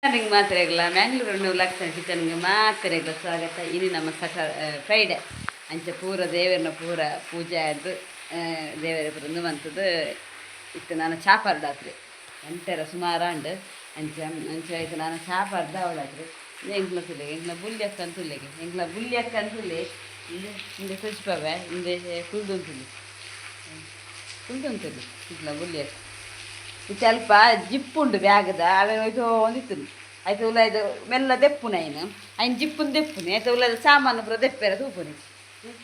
Morning ಮಾತ್ರೆಗ್ಲ Mangalore ಲಕ್ಷಣ ಕಿಚನ್ಗೆ ಮಾತ್ರೆಗ್ಲ ಸ್ವಾಗತ. ಇನಿ ನಮ್ಮ ಸಟ ಫ್ರೈಡೆ ಅಂಚ ಪೂರ ದೇವರನ ಪೂರ ಪೂಜೆ ಆದ್ ದೇವರ ಪೂರ ಉಂದು ಮಂತುದು ಇತ್ತೆ ನಾನು ಚಾಪರ್ಡಾತ್ರಿ ಎಂಟರ ಸುಮಾರಾಂಡ್. ಅಂಚ ಅಂಚ ಇತ್ತೆ ನಾನು ಚಾಪರ್ದ ಅವಳಾತ್ರಿ. ಎಂಕ್ಲ ತುಲೆ ಎಂಕ್ಲ ಬುಲ್ಯಕ್ಕ ಅಂತುಲ್ಲೆಗೆ ಎಂಕ್ಲ ಬುಲ್ಯಕ್ಕ ಅಂತುಲ್ಲೆ ಇಂದೆ ಇಂದೆ ತುಜ್ಪವೆ ಇಂದೆ ಕುಲ್ದುಂತುಲಿ ಕುಲ್ದುಂತುಲಿ ಎಂಕ್ಲ ಬುಲ್ಯಕ್ಕ. ಇತ್ತೆ ಅಲ್ಪ ಜಿಪ್ಪುಂಡು ಉಂಡು ಬ್ಯಾಗದ ಅವೆನ್ ಹೋಯ್ತು ಒಂದಿತ್ತು ಆಯ್ತು ಉಲಾಯ್ದು ಮೆಲ್ಲ ದೆಪ್ಪುನ ಐನ್ ಐನ್ ಜಿಪ್ಪುನ್ ದೆಪ್ಪುನಿ ಆಯ್ತು ಉಲಾಯ್ದ ಸಾಮಾನು ಪೂರ ದೆಪ್ಪೆರ ತೂಪುನಿ.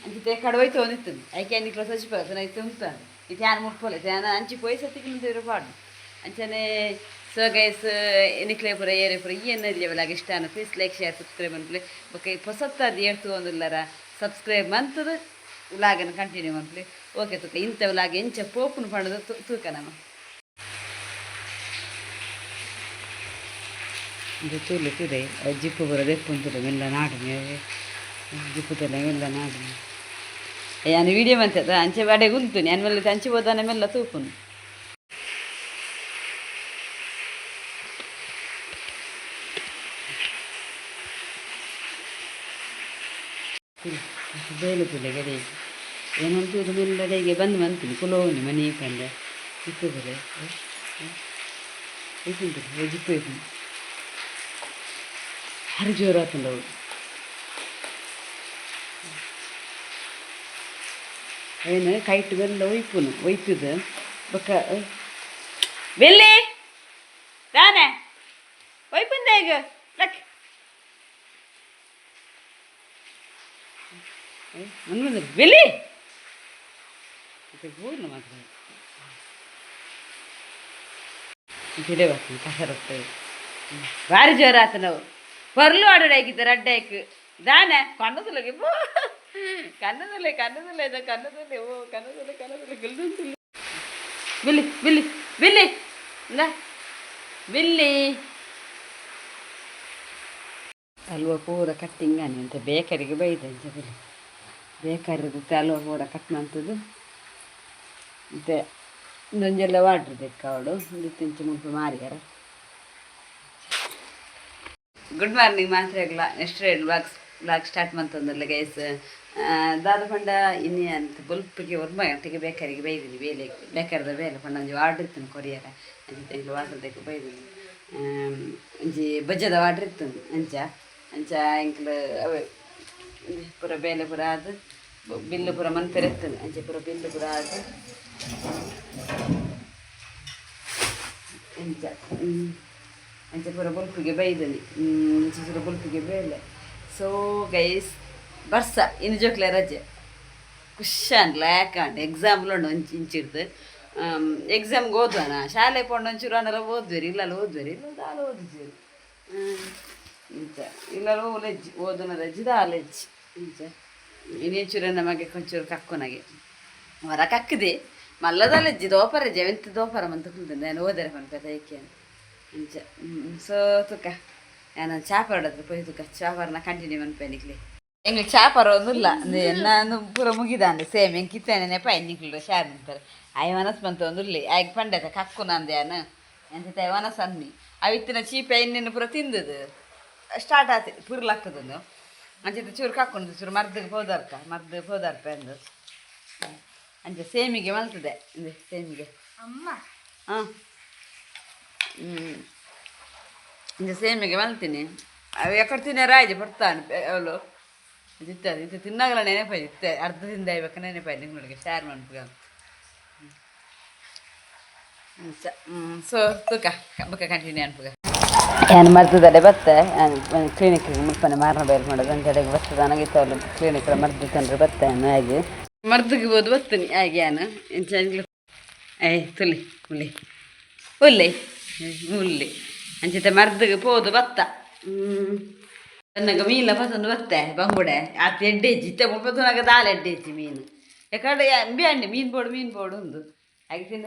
ಅಂಚಿತೆ ಕಡೆ ಹೋಯ್ತು ಒಂದಿತ್ತು ಐಕೆ ನಿಕ್ಲ ಸಚಿಪ ಇತ್ತೆ ಉಂತ ಇತ್ತೆ ಯಾನ್ ಮುಟ್ಪೊಲೆ ಯಾನ್ ಅಂಚಿ ಪೋಯಿ ಸತಿಕ್ಲು ತೇರು ಪಾಡು ಅಂಚನೆ. ಸೊ ಗೈಸ್, ನಿಕ್ಲೆ ಪೂರ ಏರೆ ಪೂರ ಈ ಎನ್ನ ಇಷ್ಟ ಅನ್ನ ಪ್ಲೀಸ್ ಲೈಕ್ ಶೇರ್ ಸಬ್ಸ್ಕ್ರೈಬ್ ಮನ್ಪುಲೆ. ಬೊಕ ಪೊಸತ್ತಾದ ಏರ್ತು ಒಂದುಲ್ಲರ ಸಬ್ಸ್ಕ್ರೈಬ್ ಮಂತದು ವ್ಲಾಗನ್ನು ಕಂಟಿನ್ಯೂ ಮನ್ಪುಲೆ. ಓಕೆ, ತೂಕ ಇಂಥ ವ್ಲಾಗ್ ಎಂಚ ಪೋಪುನು ಪಂಡದು ತೂಕ ನಮ. ಇದು ತೂಲೆ ತೂಲೆ ಜಿಪ್ಪು ಬರೋದು ದೆಪ್ಪುಂತುಲೆ ಮೆಲ್ಲ ನಾಡು ಜಿಪ್ಪು ತಲೆ ಮೆಲ್ಲ ನಾಡು. ಯಾನ್ ವೀಡಿಯೋ ಮಂತದ ಅಂಚೆ ಬಾಡೆಗೆ ಉಂತುನಿ ಯಾನ್ ಮೆಲ್ಲ ಅಂಚೆ ಹೋದಾನೆ ಮೆಲ್ಲ ತೂಪುನು. ಬೇಲೆ ತುಲೆ ಗಡೆ ಏನಂತೂ ಮೆಲ್ಲಡೆಗೆ ಬಂದು ಮಂತೀನಿ ಕುಲೋನಿ ಮನೆ ಪಂಡೆ ಜಿಪ್ಪು ತುಲೆ ಇಪ್ಪುಂಟು ಜಿಪ್ಪು ಇಪ್ಪು ಭಾರಿ ಜೋರು ಆತುಂಡವು. ಏನು ಕೈಟ್ ಬೆಲ್ಲ ಒಯ್ಪುನು ಒಯ್ತದ ಬೊಕ್ಕ ಬೆಲ್ಲಿ ದಾನೆ ಒಯ್ಪುಂದ ಈಗ ಲಕ್ ಮುಂದೆ ಬೆಲ್ಲಿ ಪೂರ್ಣ ಮಾತ್ರ ಪಿಡೆ ಬರ್ತದೆ ಕಸರತ್ತು ಭಾರಿ ಜೋರು ಆತ ನಾವು ಪರ್ಲು ಆಡೋಡಾಕಿದ್ದ ರಡ್ಡಾಯ್ಕ್ ದಾನೆ ಕಣ್ಣದುಲೆಗೆ ಬೋ ಕನ್ನದಲ್ಲೇ ಕನ್ನದಲ್ಲೇ ಇದು ಕನ್ನದಲ್ಲೇ ಓ ಕನ್ನದಲ್ಲೇ ಕನ್ನದಲ್ಲೇ ಗಿಲ್ದುಂತುಲ್ಲೆ. ಬಿಲ್ಲಿ ಬಿಲ್ಲಿ ಬಿಲ್ಲಿ ಇಂದ ಬಿಲ್ಲಿ ಅಲ್ವ ಪೂರ ಕಟ್ಟಿಂಗ್ ಅಂತ ಬೇಕರಿಗೆ ಬೈದ ಅಂಚ ಬಿಲ್ಲಿ ಬೇಕರಿದ ಅಲ್ವ ಪೂರ ಕಟ್ ಮಂತದ್ದು. ಮತ್ತೆ ಇಂದೊಂಜೆಲ್ಲ ವಾಡ್ರ್ ದೆಕ್ಕ ಅವಳು ಇಂಚ ಮುಲ್ಪ ಮಾರಿಯಾರ. ಗುಡ್ ಮಾರ್ನಿಂಗ್ ಮಾತ್ರೆಗ್ಲ. ನೆಕ್ಸ್ಟ್ ವ್ಲಾಗ್ಸ್ ವ್ಲಾಗ್ ಸ್ಟಾರ್ಟ್ ಮಂತೊಂದುಲ್ಲ ಗೈಸ್. ದಾದ ಪಂಡ ಇನಿ ಅಂತ ಬೊಲ್ಪಿಗೆ 9 ಗಂಟೆಗೆ ಬೇಕರಿಗೆ ಬೈದಿನಿ ಬೇಲೆ ಬೇಕರ್ದ ಬೇಲೆ ಪಂಡ ಒಂಜಿ ಆರ್ಡರ್ ಇತ್ತು ಕೊರಿಯರ ಅಂಚ ಎಂಕ್ಲು ಆರ್ಡರ್ ದೆಕ್ ಬೈದಿನಿ ಒಂಜಿ ಬಜ್ಜದ ಆರ್ಡರ್ ಇತ್ತು. ಅಂಚ ಅಂಚ ಎಂಕ್ಲು ಅವೇ ಪೂರ ಬೇಲೆ ಪೂರ ಆದ್ ಬಿಲ್ಲು ಪೂರ ಮನ್ಪೆರೆ ಇತ್ತು. ಅಂಚ ಪೂರ ಬಿಲ್ಲು ಪೂರ ಆದ್ ಅಂಚ ಅಂಚ ಪೂರ ಬೊಲ್ಪುಗೆ ಬೈದನಿ ಅಂಚ ಪೂರ ಬೊಲ್ಪುಗೆ ಬೇಲೆ. ಸೊ ಗೈಸ್, ಬರ್ಸ ಇನ್ನು ಜೋಕ್ಲೆ ರಜೆ ಖುಷಾನ್ ಲಾಯ್ಕಾಂಡ್. ಎಕ್ಸಾಮ್ಲು ಉಂಡು ಒಂಚಿ ಇಂಚಿಡ್ದು ಎಕ್ಸಾಮ್ಗೆ ಓದುವನ ಶಾಲೆ ಪೋಂಡ ಒಂಚೂರು ಅನಲ ಓದ್ವೇರಿ ಇಲ್ಲಲ್ಲ ಓದ್ವೇರಿ ಇಲ್ಲ ದಾಲ ಓದಿದ್ದೇರಿ ಇಂಚ ಇಲ್ಲಲ್ಲ ಓಲೆಜ್ಜಿ ಓದುನ ರಜ್ಜಿ ದಾಲೆಜ್ಜಿ ಇಂಚ. ಇನ್ನೊಂಚೂರು ನಮಗೆ ಕೊಂಚೂರು ಕಕ್ಕುನಗೆ ಹೊರ ಕಕ್ಕದೆ ಮಲ್ಲದಾಲೆಜ್ಜಿ ದೋಪರ ಜವಂತಿ ದೋಪರ ಮಂತ ಕುಲ್ತಂದೆ ನಾನು ಓದರೆ ಪನ್ಪೆ ಐಕೆ ಅಂಚ. ಸೊ ತುಕ ನಾನು ಚಾಪರ ಪೋಯಿ ತುಕ ಚಾಪರ್ನ ಕಂಟಿನ್ಯೂ ಮನ್ಪೆ ನಿಕ್ಲೆ. ಎಂಗ್ಲು ಚಾಪರ ಒಂದುಲ್ಲ ನಾನು ಪೂರ ಮುಗಿದಾಂಡೆ ಸೇಮ್ ಎಂಕ್ ಇತ್ತೇನೆ ನೆಪ ನಿಕ್ಲು ಶಾರ್ ಅಂತಾರೆ ಆಯ್ ಮನಸ್ ಬಂತ ಒಂದುಲ್ಲೆ ಆಯ್ಕೆ ಪಂಡೆತ ಕಕ್ಕು ನಂದೆ ಯಾನು ಎಂತ ವನಸ್ ಅನ್ನಿ ಅವಿತ್ತಿನ ಚೀಪೆ ಇನ್ನೇನು ಪೂರ ತಿಂದದು ಸ್ಟಾರ್ಟ್ ಆತು ಪುರ್ಲಕ್ಕದೊಂದು ಅಂಚಿತ ಚೂರು ಕಕ್ಕೊಂಡು ಚೂರು ಮರ್ದಿಗೆ ಪೋದಾರ್ಕ ಮರ್ದು ಪೋದಾರ್ಪ ಅಂದು ಅಂಚ ಸೇಮಿಗೆ ಮಲ್ತದೆ ಇಂದೆ ಸೇಮಿಗೆ. ಅಮ್ಮ. ಹಾಂ ಹ್ಞೂ ಇಂಚ ಸೇಮಿಗೆ ಮಲ್ತೀನಿ. ಅವು ಎಕಡೆ ತಿನ್ನ ರಾಜಿ ಬರ್ತಾನೆ ಅವಳು ಇತ್ತ ಇತ್ತ ತಿನ್ನಾಗಲ ನೆನಪಾಯ್ತು ಇತ್ತೆ ಅರ್ಧ ತಿಂದ ಬೇಕು ನೆನಪಾಯ್ತು ನಿಮಗೆ ಶೇರ್ ಮನ್ಪುಗ. ಸೊ ತೂಕ ಬೊಕ ಕಂಟಿನ್ಯೂ ಅನ್ಪುಗ. ಯಾನ್ ಮರ್ದದಡೆ ಬತ್ತೆ ಕ್ಲಿನಿಕ್ ಮುಲ್ಪನೆ ಮಾರನ ಬೇರೆ ಮಾಡೋದು ಅಂಚಡೆಗೆ ಬರ್ತದೆ ನನಗೆ ಅವಳು ಕ್ಲಿನಿಕ್ ಮರ್ದು ತಂದ್ರೆ ಬತ್ತೆ ಹಾಗೆ ಮರ್ದಿಗೆ ಬೋದು ಬತ್ತೀನಿ ಹಾಗೆ ಯಾನು ಇಂಚ. ಏಯ್ ತುಲಿ ಮುಲ್ಲಿ ಉಲ್ಲೆ ಮುಲ್ಲಿ ಅಂಚಿತ ಮರ್ದಿಗೆ ಪೋದು ಬತ್ತ ತನ್ನಗ ಮೀನ್ಲ ಪತ್ತೊಂದು ಬತ್ತೆ ಬಂಗುಡೆ ಆತ ಎಡ್ಡೆಜ್ಜಿ ಇತ್ತೆ ಮುಲ್ಪ ತುನಗ ದಾಲ ಎಡ್ಡೆಜ್ಜಿ ಮೀನು ಯಾಕಂದ್ರೆ ಅಂಬಿ ಮೀನು ಬೋಡು ಮೀನು ಬೋಡು ಉಂದು ಹಾಗೆ ತಿನ್ನ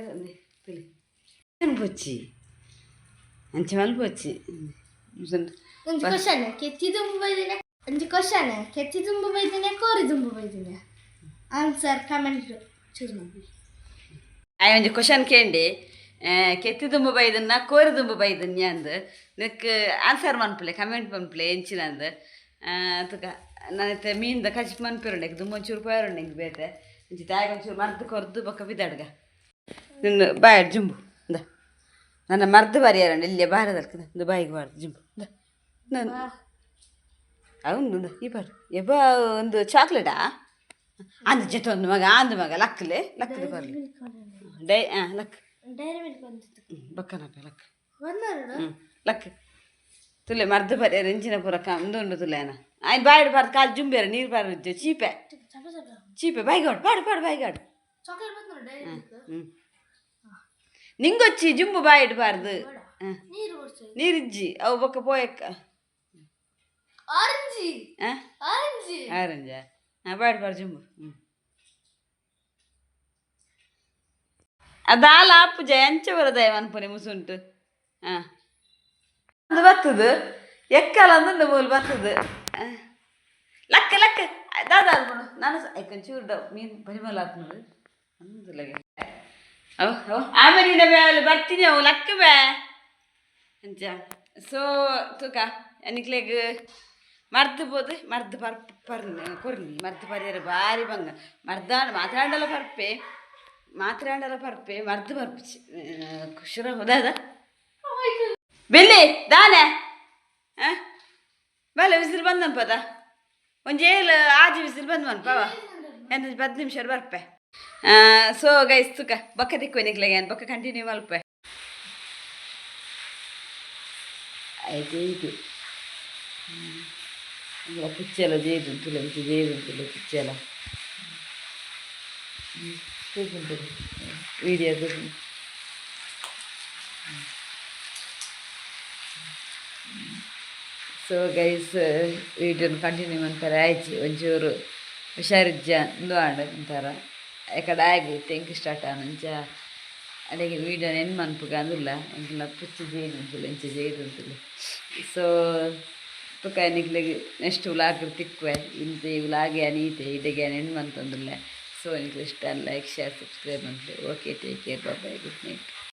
ತುಲಿ ಪೊಚ್ಚಿ ಅಂಚ ಮಲ್ಪೊಚ್ಚಿ. ಒಂಜಿ ಕ್ವಶನ್, ಕೆತ್ತಿ ತುಂಬು ಬೈದಿನ. ಒಂಜಿ ಕ್ವಶನ್, ಕೆತ್ತಿ ತುಂಬು ಬೈದಿನ ಕೋರಿ ತುಂಬು ಬೈದಿನ? ಆನ್ಸರ್ ಕಮೆಂಟ್ ಚೂಸ್ ಮಾಡಿ. ಆಯ್ ಒಂಜಿ ಕ್ವಶನ್ ಕೇಂಡಿ, ಕೆತ್ತಿ ದುಂಬು ಬೈದನ್ನ ಕೋರಿ ದುಂಬು ಬೈದನ್ಯ ಅಂದ್. ನೆಕ್ ಆನ್ಸರ್ ಮನ್ಪುಲೆ, ಕಮೆಂಟ್ ಮನ್ಪುಲೆ ಎಂಚಿನಂದು. ತುಕ ನಾನಿತ್ತೆ ಮೀನ್ದ ಕಜಿಪ್ ಮನ್ಪಿರುಂಡೆ, ದುಮ್ಮೊಂಚೂರು ಪೋಯರುಂಡೆ ಇಂಕ್ ಬೇತೆ ಇಂಚಿ ತಾಯಿಗೆ ಒಂಚೂರು ಮರ್ದ್ ಕೊರ್ದು ಬೊಕ್ಕ ಬಿದಾಡ್ಗ. ನಿನ್ನ ಬಾಯ್ ಜುಂಬು ಇಂದ, ನನ್ನ ಮರ್ದ್ ಬರಿಯಾರಂಡ ಇಲ್ಲೇ ಬಾರದಲ್ಕ. ಇಂದು ಬಾಯಿಗೆ ಬಾರ್ದು ಜುಂಬು ಇಂದ. ನಾನು అవును ಈ ಬಾರ್ ಎಬ್ಬ ಒಂದು ಚಾಕ್ಲೇಟಾ ಅಂದ ಜೊತೆ ಒಂದು ಮಗ ಅಂದ ಮಗ ಲಕ್ಕಲೆ ಲಕ್ಕದ ಬರ್ಲಿ ಡೈ ಹಾಂ ಲಕ್. ಡೈರಿ ಮಿಲ್ಕ್ ಬಂದಿತ್ತು. ಬಕ್ಕನಪ್ಪ ಲಕ್. ಬಂದರಡು. ಹ್ಞೂ, ಲಕ್ ತುಲೆ. ಮರ್ದು ಬರಿಯಾರ ಇಂಚಿನ ಪೂರ ಉಂದು ತುಲೆ ಅನ ಆಯ್ತು. ಬಾಯ್ಡು ಬಾರ್ದು, ಕಾಲು ಜುಂಬೇರ ನೀರು ಬಾರ ಚೀಪೆ. ಚಪ ಚಪ. ಚೀಪೆ ಬಾಯಿಗಾಡು, ಪಾಡು ಪಾಡು ಬಾಯಿಗಾಡು. ಚಾಕ್ಲೇಟ್ ಬಂದ್ರು ಡೈರಿ ಮಿಲ್ಕ್. ಹ್ಞೂ, ನಿಂಗೊಚ್ಚಿ ಜುಂಬು ಬಾಯಿಡ್ಬಾರ್ದು. ಹಾಂ. ನೀರು ಕೊಡ್ಸಿ. ನೀರಿಜ್ಜಿ ಅವು ಬೊಕ್ಕ ಪೋಯಕ್ಕ. ಆರೆಂಜಿ. ಹಾಂ. ಆರೆಂಜಿ. ಆರೆಂಜಾ? ಹಾಂ, ಬಾಡ್ ಬಾಡ್ ಜುಂಬು. ಹ್ಞೂ, ಅದಾಲ ಆಪುಜ ಎಂಚ ಬರದಾಯ ಮನ್ಪುನೆ ಮುಸುಂಟು. ಹಾಂ, ಅದು ಬರ್ತದೆ ಎಕ್ಕಲ ಅಂದುಂಡು ಮೂಲು ಬರ್ತದೆ. ಲಕ್ಕ ಲಕ್ಕ ದಾದ ಅಲ್ಪುಂಡು. ನಾನು ಐಕೊಂಚೂರು ಡವ್ ಮೀನು ಪರಿಮಳ ಆತ್ಮದು ಅಂದುಲಗೆ. ಅವ ಅವ ಆಮೇಲೆ ನಿನ್ನ ಬೇ ಬರ್ತೀನಿ. ಅವು ಲಕ್ಕ ಬೇ ಅಂಚ. ಸೊ ತೂಕ ನಿಕ್ಲೆಗ್ ಮರ್ದು ಪೋದು ಮರ್ದು ಪರ್ ಪರ್ನಿ ಕೊರ್ನಿ. ಮರ್ದು ಪರಿಯರ ಬಾರಿ ಬಂಗ. ಮರ್ದಾಂಡ ಮಾತ್ರಾಂಡಲ ಪರ್ಪೆ, ಮಾತ್ರಾಂಡಲ ಪರ್ಪೆ, ಮರ್ದು ಪರ್ಪುಚಿ ಖುಷಿರ ಹೋದಾದ. ಬೆಲ್ಲಿ ದಾನೆ ಆ ಬಲೆ ಬಿಸಿಲು ಬಂದನ್ಪದ. ಒಂಜಿ ಏಳು ಆಜಿ ಬಿಸಿಲು ಬಂದ್ ಮನ್ಪವ ಎಂತ 10 ನಿಮಿಷ ಬರ್ಪೆ. ಸೊ ಗೈಸ್, ತುಕ ಬೊಕ್ಕ ತಿಕ್ಕು ನಿಕ್ಲೆಗೆ, ಬೊಕ್ಕ ಕಂಟಿನ್ಯೂ ಮಲ್ಪೆ. ಆಯ್ತು, ಇದು ಪುಚ್ಚೆಲ್ಲ ಜೇದುಂಟುಲ್ಲ, ಇಂಚ ಜೇದುಂಟುಲ್ಲ ಪುಚ್ಚೆಲ್ಲ ತೂಪುಂಟು ವಿಡಿಯೋ ತೂಪುಂಡು. ಸೊ ಗೈಸ್, ವೀಡಿಯೋನ ಕಂಟಿನ್ಯೂ ಮನ್ಪರೆ ಆಯ್ಚಿ. ಒಂಚೂರು ಹುಷಾರಿಜ್ಜ ಉಂದು ಆಂಡ್ ಒಂಥರ ಎಕಡೆ ಆಗಿ ತೆಂಕು ಸ್ಟಾರ್ಟ್ ಆನ್. ಅಂಚ ಅಡೆಗೆ ವೀಡಿಯೋನ ಎನ್ ಮನ್ಪುಗ ಅಂದುಲ್ಲ. ಎಂಕ್ಲ ಪುಚ್ಚೆ ಜೇದುಂತುಲ್ಲ, ಇಂಚ ಜೇದುಂತುಲ್ಲ. ಸೊ ತುಕ ನಿಕ್ಲೆಗ್ ನೆಕ್ಸ್ಟ್ ವ್ಲಾಗ್ ತಿಕ್ಕುವೆ. ಇಂತೆ ವ್ಲಾಗ್ ಯಾನ್ ಈತೆ ಇಡೆಗೆ ಯಾನ್ ಎಂಡ್ ಮಂತೊಂದುಲ್ಲೆ. ಸೊ ನಿಕ್ಲೆ ಇಷ್ಟ ಲೈಕ್, ಶೇರ್, ಸಬ್ಸ್ಕ್ರೈಬ್ ಮನ್ಪುಲೆ. Okay, take care, bye, good night.